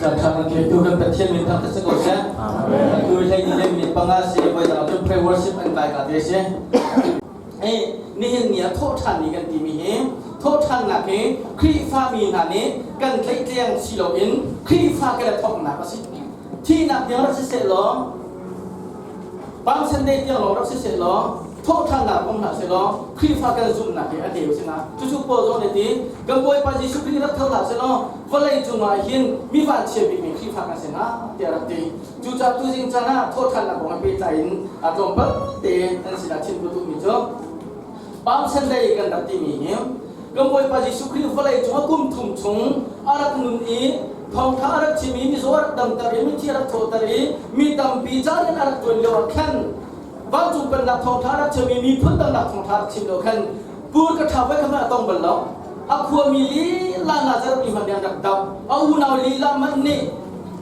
Caan kan khetu kan Pathian min thang si ko seh. Tu hlei ni le minute panga si voi dang cu pray worship an kai ka te si. Eh nihin ni ah thawh ṭhan ni kan timi hi thawh ṭhannak hi Khrihfa mi hna nih kan tlaihtleng si loin Khrihfa kan i thawknak a si. Thihnak tiang rak si seh law Palm Sunday tiang lawng rak si seh law thawhṭhannak um hlah seh law Khrihfa kan zumhnak hi a deu si hnga. Cucu Paul zong nih ti kan Bawipa Jesuh Khrih rak tho hlah seh law vawlei cungah hin mi vanchia bikmi Khrihfa kan si hnga tiah rak ti. Cucaah tuzing caan ah thawhṭhannak kong he pehtlai in a tlawmpal te an sinah chim ka duhmi cu Palm Sunday kan rak timi hi kan Bawipa Jesuh Khrih vawlei cungah kum thum chung a rak nun i thawngṭha a rak chim i mizaw a rak damter i mithi a rak thawhter i mi tampi ca in a rak ṭuan lio ah khan vancung pennak thawngṭha a rak chim i miphun dangnak thawngṭha a rak chim lio khan pur ka ṭha voi khat a tong bal lo. A khuami lila Nazareth mi hmanh nih an rak doh. A unau lila hmanh nih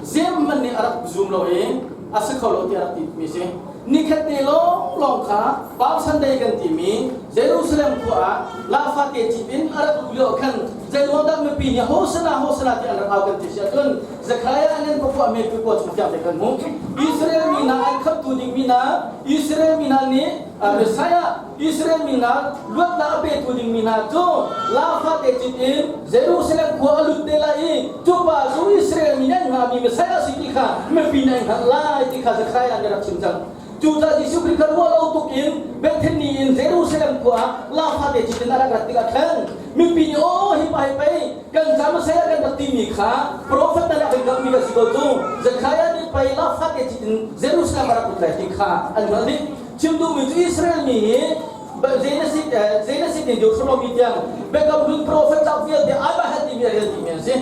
zem hmanh nih a rak zum lo i a si kho lo tiah a rak ti mi si. Nikhat te lawnglawng kha Palm Sunday kan timi Jerusalem khua ah lafate cit in a rak luh lio khan zeiruang dah mipi nih Hosanna Hosanna ti an rak au kan ti si ahcun Zekhariah an papuah me pi pawl chung tiang te kan hmuh. Israel mi hna an khamtu ding mi hna Israel mi hna nih Messiah Israel mi hna luatnak a petu ding mi hna cu lafate cit in Jerusalem khua a lut te lai i cu pa cu Israel mi nih an hngahmi Messiah a si ti kha mipi nih an hngalh lai ti kha Zekhariah nih a rak chim cang. Cucaah Jesuh Khrih kha ruah lo tuk in Bethany in Jerusalem khua ah lafate cit in a rak rat tikah khan mipi nih aw hi pa hi pei kan ca Messiah kan rak timi kha profet hna nih a kan kamhmi kan si ko cu Zekhariah nih pei lafate cit in Jerusalem a rak lut lai ti kha an hngalh dih. Chim duhmi cu Israel mi hi Genesis in Deuteronomy tiang Biakam Hlun profet cauk vialte Abraham timi a rel dihmi an si.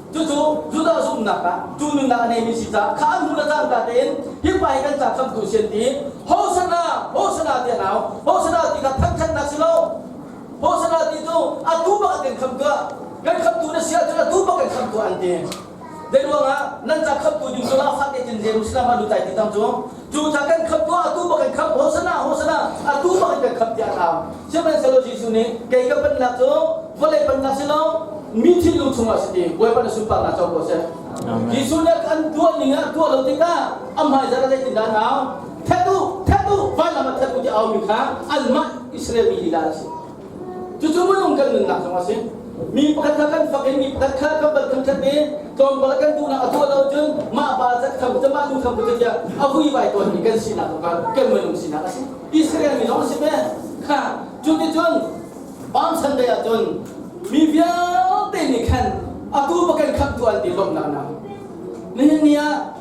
Cucu Judah zumhnak ah cu nunnak a neimi si caah kha an hmu le cangka tein hi pa hi kan ca khamtu si an ti. Hosanna, Hosanna ti an au. Hosanna ti kha thangthatnak si lo. Hosanna ti cu atu bak kan khamh tuah. Kan khamtu na si ahcun atu bak kan khamh tuah an ti. Zei ruangah nan ca khamtu ding cu lafat te cun Jerusalem ah lut ai ti tang cu cu ca kan khamh tuah atu bak kan khamh Hosanna Hosanna atu bak kan khamh tiah a au. Sihmanhsehlaw Jesuh nih kei ka pennak cu vawlei pennak si lo mi thinlung chungah si ti Bawipa na sunparnak co ko seh. Jesuh nih an tuah ning ah tuah lo tikah a hmaizarh ah zeitindah an au? That u, that u, vailam ah that u ti aumi kha anmah Israel mi lila an si. Cucu minung kan nunnak zong a si. Mi pakhat kha kan fak i mi pakhat kha kan van thangṭhat i tlawmpal kan duhnak a tuah lo cun mah pa zat kham cu mah nu kham cu tiah a vuivai tawnmi kan sinak kha kan minung sinak a si. Israel mi zong a si ve. Kha cuticun Palm Sunday ah cun mi vialte nih khan atu ba kan khamhtu an ti lawmhnak na. Nihin ni ah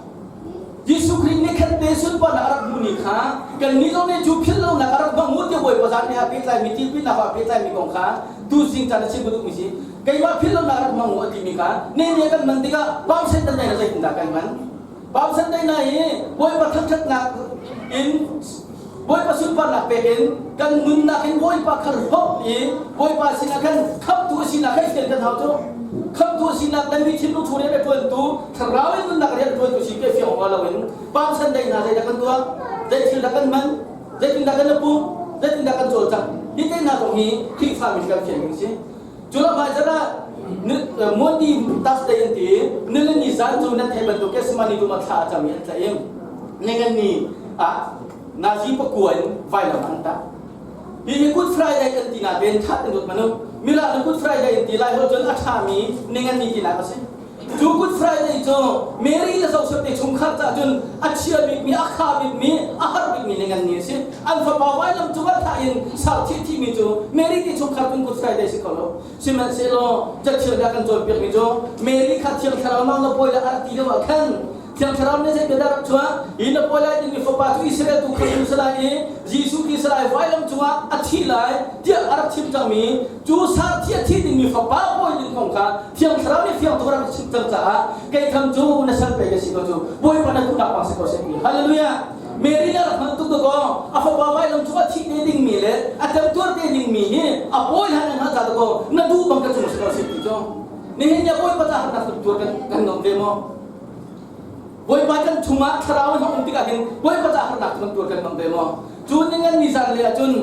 Jesuh Khrih nih khan te sunparnak a rak hmuh ni kha kannih zong nih cu philh lonak a rak hmang mu tiah Bawipa zan nih a pehtlai mi tilpinak ah pehtlai mi kong kha tuzing caan a chim ka duhmi si. Keimah philh lonak a rak hmang mu a timi kha nehmiah kan hman tikah Palm Sunday na zeitindah kan hman? Palm Sunday na hi Bawipa thangṭhatnak in Bawipa sunparnak pek in kan nunnak in Bawipa kha hlawp i Bawipa sinah khan khamhtu a sinak kha i fian kan hau cu. Khamhtu a sinak le mi thinlung chung rian a ṭuantu thlarau in nunnak rian a ṭuantu si ke fiang awk loin Palm Sunday hna zeidah kan tuah, zei thil dah kan hman, zeitindah kan i pum, zeitindah kan cawlcangh. Hi te hna kong hi Khrihfa mi kan fian ding si. Cu lo hmai ah Monday Thursday an ti nilini zan cu nan theih bantuk Gethsemane dum ah thla a cam i an tlaih i ningani ah nazi pakua in vailam an tah. Hi hi Good Friday kan ti nain that in rut manu. Mila na Good Friday in ti lai ho cun a ṭhami ningani tinak a si. Cu Good Friday cu Mary le Joseph te chungkhar caah cun a chia bikmi, a kha bikmi, a har bikmi ningan ni a si. An fapa vailam cungah thah in sar thih thihmi cu Mary te chungkhar cun Good Friday si kho lo. Sihmanhsehlaw cathiang nih a kan cawnpiakmi cu Mary kha Thiang Thlarau nau na pawi le a rak ti lio ah khan Thiang Thlarau nih zei bia dah rak chuah? Hi na pawi lai dingmi fapa cu Israel tu khamtu si lai i Jesuh Khrih si lai vailam cungah a thi lai tiah a rak chim cangmi cu sar thi a thi dingmi fapa pawi ding kong kha Thiang Thlarau nih fiang tuk rak chim cang caah kei tham cu na sal pei ka si ko cu Bawipa na duhnak bang si ko seh ti. Hallelujah! Mary nih a rak hman tuk dakaw a fapa vailam cungah thih te dingmi le a temtuar te dingmi hi a pawi hlan an hngalh ca dakaw na duh bang ka cung si ko seh ti cu. Nihin ni ah Bawipa caah harnak tuar kan kan ngam ve maw? Bawipa kan chungah thlarau in um tikah hin Bawipa caah harnak kan tuar kan ngam ve maw? Cu ning ni zan le ahcun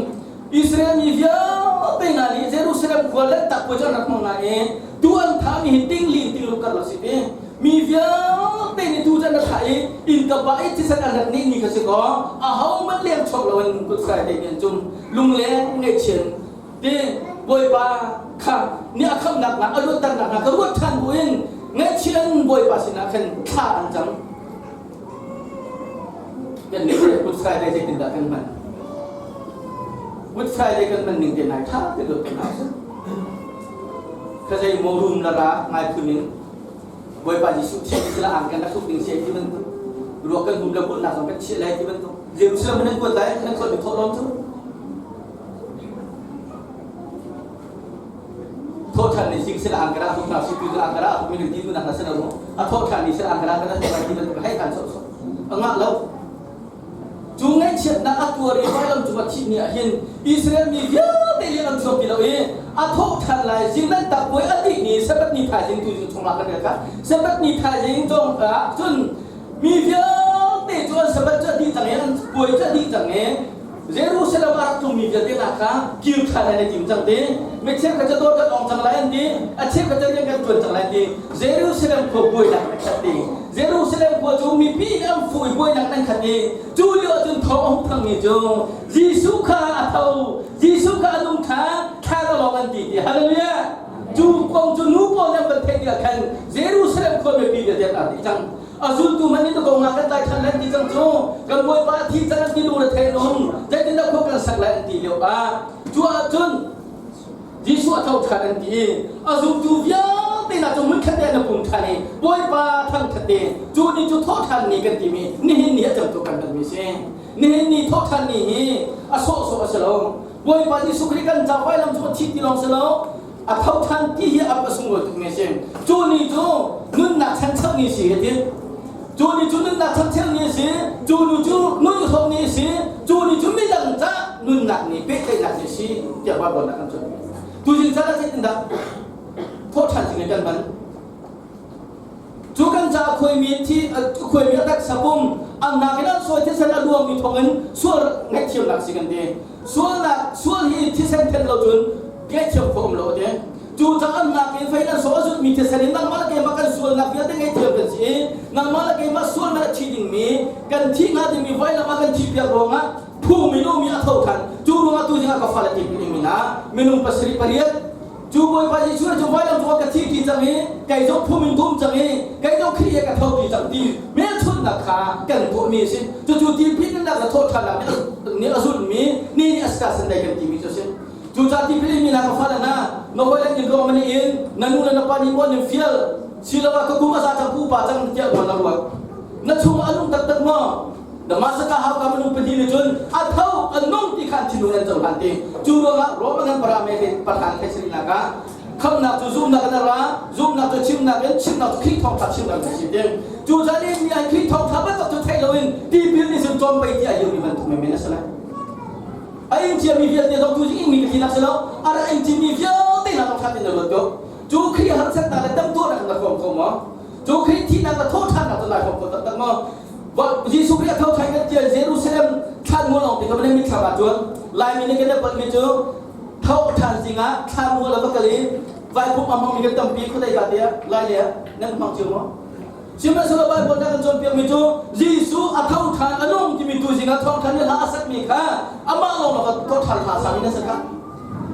Israel mi vialte hna nih Jerusalem khua Lanhtak puai cu an rak hmang nain tu an thahmi hi ting li in ting ruk karlak si ti. Mi vialte nih tu cu an rak thah i innka pa i thisen an rak nih ni kha si kaw ahohmanh leng chuak loin Good Friday ni an cum. Lungleng ngaihchian ti Bawipa kha ni a khamhnak hna a luatternak hna ka ruat ṭhan buin ngaihchian Bawipa sinah khan thla an cam. Kan nih Good Friday zeitindah kan hman? Good Friday kan hman ning te nai ṭha te luat kan hau si. Ka zei maw rum la ra ngai phun in Bawipa Jesuh thiam sila ang kan rak tuk ding si ti bantuk ruak kan hum le bulnak zong kan chiah lai ti bantuk Jerusalem nan kuat lai nan kuat mi thawh lawm cu thawh ṭhan ni sing sila ang kana hum na si tu ang kana hum mi ti tu nak na sila ro a thawh ṭhan ni sila ang kana kana thawh lai ti bantuk hei kan so so anga lo Cu ngaihchiatnak a tuar i vailam cung a thih ni ah hin Israel mi vialte nih an chuak ti lo i a thawh ṭhan lai zinglantak puai a dih ni Sabbath ni thaizing tu zing chung ah kan rel kha Sabbath ni thaizing cong ah cun mi vialte cu an Sabbath cu a dih cang i an puai cu a dih cang i Jerusalem ah rak tlungmi vialte hna kha kir ṭhan an i tim cang ti. Mi cheukhat cu dawr kan ong cang lai an ti, a cheukhat cu rian kan ṭuan cang lai an ti. Jerusalem khua buainak an khat ti. Jerusalem khua cu mipi nih an fuh i buainak an khat i cu lio ahcun thawng a hung thangmi cu Jesuh kha a tho, Jesuh kha a nung ṭhan, thla ka lawng an ti ti. Hallelujah! Cu kong cu nu pawl nih an van theih tikah khan Jerusalem khua mipi vialte an ar dih cang. A zultu hmanh nih ko nga kan tlai ṭhan lan ti cang cu kan bawipa a thi cang an ti lung rethei an um zeitindah khua kan sak lai an ti lio ah cu ahcun Jesuh a tho ṭhan an ti i a zumtu vialte hna cu hmunkhat te an pum ṭhan i Bawipa thangṭhat te cu ni cu thawhṭhan ni kan timi nihin ni a cangtu kan hmanmi si nihin ni thawhṭhan ni hi a sawhsawh a si lo Bawipa Jesuh Khrih kan ca vailam cu a thi ti lawng si lo a tho ṭhan ti hi a sunglawi tukmi a si. Cu ni cu nunnak chancheuh ni si a ti. Cu ni cu nunnak chancheuh ni a si. Cu ni cu nun hrawm ni a si. Cu ni cu midang ca nunnak ni pehtlaihnak ni a si tiah Baibal ah kan cawn. Tuzing caan ah zeitindah thawhṭhan ding in kan hman? Cu kan ca khuaimi thi khuaimi a taksa pum an nakin an sual thisen a luangmi thawngin sual ngaihthiamnak si kan ti. Sualnak sual hi thisen then lo cun ngaihthiam khawh um lo a ti. Cu ca an nakin fein an so a zutmi thisen in nangmah le keimah kan sualnak vialte ngaihthiam kan si i nangmah le keimah sualnak a thi dingmi kan thi hnga dingmi vailam ah kan thi piak ruangah phung minu mi a tho than. Cu ruangah tu zingah ka fale ti ding min ah minung pasarih pariat Cu Bawipa Jesuh cu vailam cungah ka thi ti cang i kei zong phum in tum cang i kei zong Khrih he ka tho ti cang ti hmelchunhnak kha kan tuahmi a si. Cucu tipil innak le thawhṭhannak nih a zulhmi ni nih a si sendai kan timi cu a si. Cucaah tipil inmi hna ka fale hna, na hawi le inn ruang man in na nu le na pa nih maw an in fial siloah ka kum a za cang ka upa cang tiah maw na ruat. Na chungah a nung taktak maw? Damascus hauka minung pahnih nih cun a tho a nung ti kha an thinlung an cohlan ti. Cu ruangah Roman emperor me pathan khaisarinak ah khamnak cu zumnak in a ra, zumnak cu chimnak in, chimnak cu Khrih thawngtha chimnak in a si ti. Cu caan i mi ai Khrih thawngtha bantuk cu theih loin tipil nih cun cawn pei ti a liomi bantuk menmen a si lai. A ing ciami vialte zong tu ing mi ka tinak si lo, a ra ing cimi vialte hna zong ṭhat in na ruat ko. Cu Khrih harsatnak le temtuarnak na hrawm kho maw? Cu Khrih thihnak le thawhṭhannak cu nai hrawm kho taktak maw? Jesuh Khrih a tho ṭhan kan tiah Jerusalem thlanmual lawng te kha van mitthlam ah cuan Laimi nih kan i palhmi cu tho ṭhan zingah thlanmual ah va kal i vaikhum a hmangmi kan tampi khuadei ka tiah Lai le ah nan hmang cio maw? Sihmanhsehlaw Baibal nih a kan cawnpiakmi cu Jesuh a tho ṭhan a nung timi tu zingah thawngṭhan nih hla a sakmi kha amah lawng lawng tho ṭhan hla sami nan si kha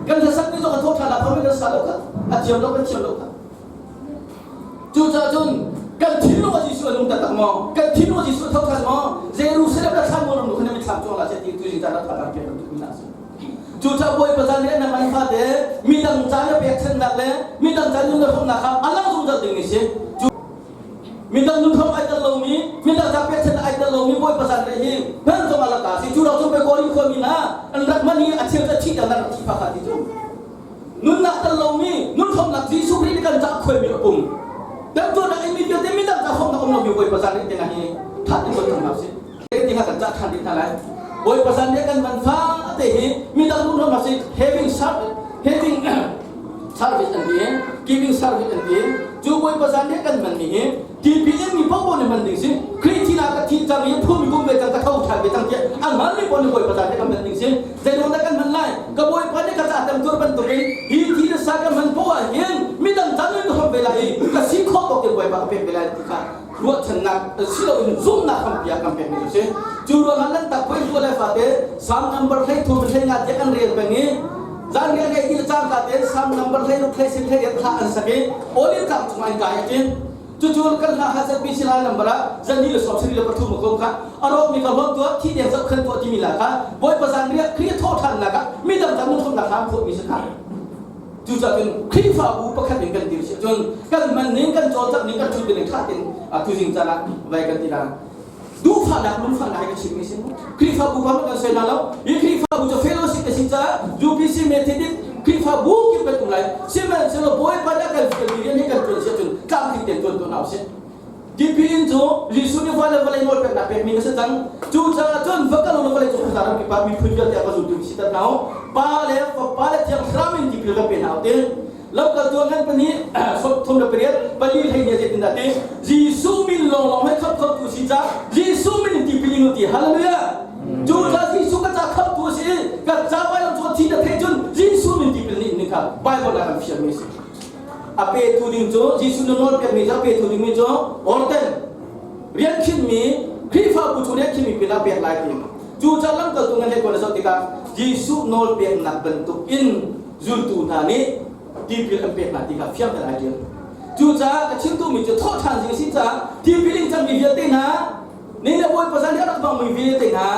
kan hla sakmi zong a tho ṭhan hla kha kan sa lo kha a thiam lo kan thiam lo kha Cucaah cun kan thinlung ah Jesuh a nung taktak maw? Kan thinlung ah Jesuh a tho ṭhan maw? Jerusalem le thlan mual khan mitthlam cuang la ti tu zing caan ah tha pek bantuk in a si. Cucaah Bawipa zan le na man fate midang ca na pekchanhnak le midang ca nun na hrawmnak kha a lang zungzal ding a si. Midang nun hrawm ai tel lomi, midang ca pekchanhnak ai tel lomi Bawipa zan le hi hman zong a laka si. Cu lo cu pei Korin khuami hna an rak man i a cheu cu a thih tiang rak thi pha kha ti cu. Nunnak tel lomi nunhrawmnak Jesuh Khrih nih kan caah khuaimi a pum. Temtuarnak in mi vialte midang ca hrawmnak um lomi Bawipa zan nih tiang hi that in kan hna sih. Ti kha kan cah than dih hna lai. Bawipa zan nih kan man fa te hi midang nunhrawmnak si having service having service an ti giving service an ti cu Bawipa zan nih kan man mi hi Tipil in mi paohpaoh nih hman ding si. Khrih thihnak ka thih cang i phumi kum ve cang ka tho ṭhan ve cang tiah a hmanmi paoh nih Bawipa caan kan hman ding si. Zeiruang dah kan hman lai? Ka Bawipa nih ka ca temtuar bantukin hi thi le sa ka hman poah ah hin midang ca nun ka hrawm. hrawm ve lai i ka si khawh tawk in Bawipa ka pek ve lai ti kha ruahchannak si loin zumhnak hrampi ah kan pekmi cu si. Cu ruangah Lanhtak puai tuah le fate Psalm number 13 13 tiah kan rel peng i zanriah ngei ti le cangka tein Psalm number 16 hlei hlei thla an sak i Olive tlang cungah an kai a ti. Cucu kan hla ha zat si lai number ah zani le 73 ma kom kha a rawk mi ka hlawm tuah thi deng zoh khan tuah timi la kha Bawipa zanriah Khrih thawh ṭhannak ah midang kan thawmnak hram phawt mi si kha. Cucaah cun Khrihfabu pakhat in kan dir si cun kan hman ning kan cawlcangh ning kan ṭhut ning ṭha tein tuzing caan ah vai kan ti la. Duhfahnak lungfahnak hi ka chimmi si. Khrihfabu kha kan soi hna lo. Hi Khrihfabu cu fellowship a si caah UPC Methodist Khrihfabu kip kan um lai. Sihmanhsehlaw Bawipa nih a kan fialmi rian hi kan ṭuan si ahcun tlamtling tein ṭuan tuah hna usih. Tipil in cu Jesuh nih van le vawlei nawlpeknak pekmi na si cang. Cucaah cun va kal u law vawlei cung khuaza ram kip ah miphun vialte a va zultu si ter hna u. Pa le Fapa le Thiang Thlarau in tipil va pe hna u ti. Lamkaltu a ngan pahnih 38 pali hlei zeitindah ti Jesuh min lawnglawng he khamh khotu si ca Jesuh min in tipil in u ti. Hallelujah. Cucaah Jesuh ka ca khamhtu a si i ka ca vailam cung thi na theih cun Jesuh min tipil nih ning kha Bible ah kan fialmi a si. A petu ding cu Jesuh na nawl pekmi cu a petu dingmi cu orten rian khinhmi Khrihfabu chung rian khinhmi pinah pek lai ti. Cu ca lamkaltu ngan hlei na zoh tikah Jesuh nawl peknak bantuk in zultu hna nih tipil an pek hna ti kha fiang tein ai ṭial. Cucaah ka chim duhmi cu thawhṭhan zing a si caah tipil in cangmi vialte hna ni le Bawipa zan hi a rak hmangmi vialte hna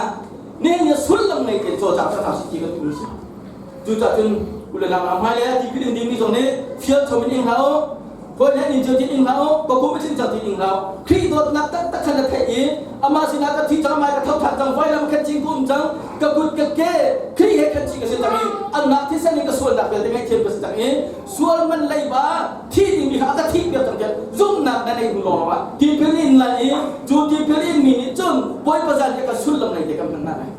ni ni sullam ngei tein cawlcang cang hna sih ti kan duhmi si. Cucaah cun u le nau hmai le tipil in dingmi zong nih fial chom in ing hlah u. Hawi he nin cio tin ing hlah u. Ka kum i tling cang tin ing hlah u. Khrih dawtnak taktak khan na theih i amah sinah ka thi cang, amah ka tho ṭhan cang, vailam khan cing ka um cang, ka kut ka ke Khrih he khan cing ka si cang i anmah thisen in ka sualnak vialte ngaihthiam ka si cang i sual man leiba thi dingmi kha a ka thih piak cang tiah zumhnak na neih hnu lawng ah tipil in lai i cu tipil in mi nih cun Bawipa zan hi ka sullam ngei te kan hman hna lai.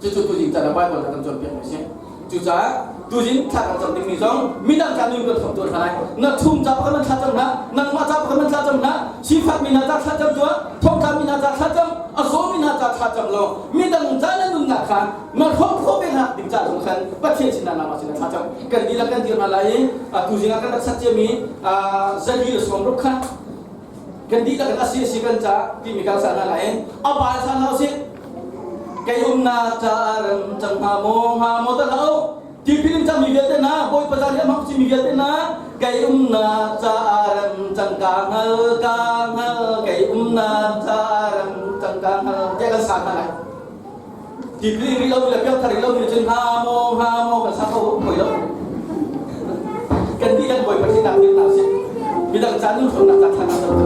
Cucu tuzing caan ah Baibal a kan cawnpiakmi a si. Cucaah tuzing thla kan cam dingmi zong midang ca nun kan thawk tuah hna lai. Na chung ca pakhat man thla cam hlah, nangmah ca pakhat man thla cam hlah, sifakmi hna ca thla cam tuah, thongtlami hna ca thla cam, a zawmi hna ca thla cam law midang ca na nunnak kha na hrawm khawh ve hna ding ca zong khan Pathian sinah nangmah sinah thla cam. Kan dihlak kan dir hna lai i tuzing ah kan rak sat ciami 160 kha kan dihlak in a si a si kan ca timi kan sa hna lai. A bal sa hna usih. Kei umnak ca rem cang hnga maw hnga maw dah hlah u. Tipil in cangmi vialte hna, Bawipa zan i a hmang cimi vialte hna, kei umnak ca rem cang ka hngal ka hngal kei umnak ca rem cang ka hngal tiah kan sa hna lai. Tipil in rih lomi le piangthar rih lomi nih cun hnga maw hnga maw kan sa kho hoi lo. Kan dihlak Bawipa thihnak nih hna usih. Midang ca nun hrawmnak ca thla hna.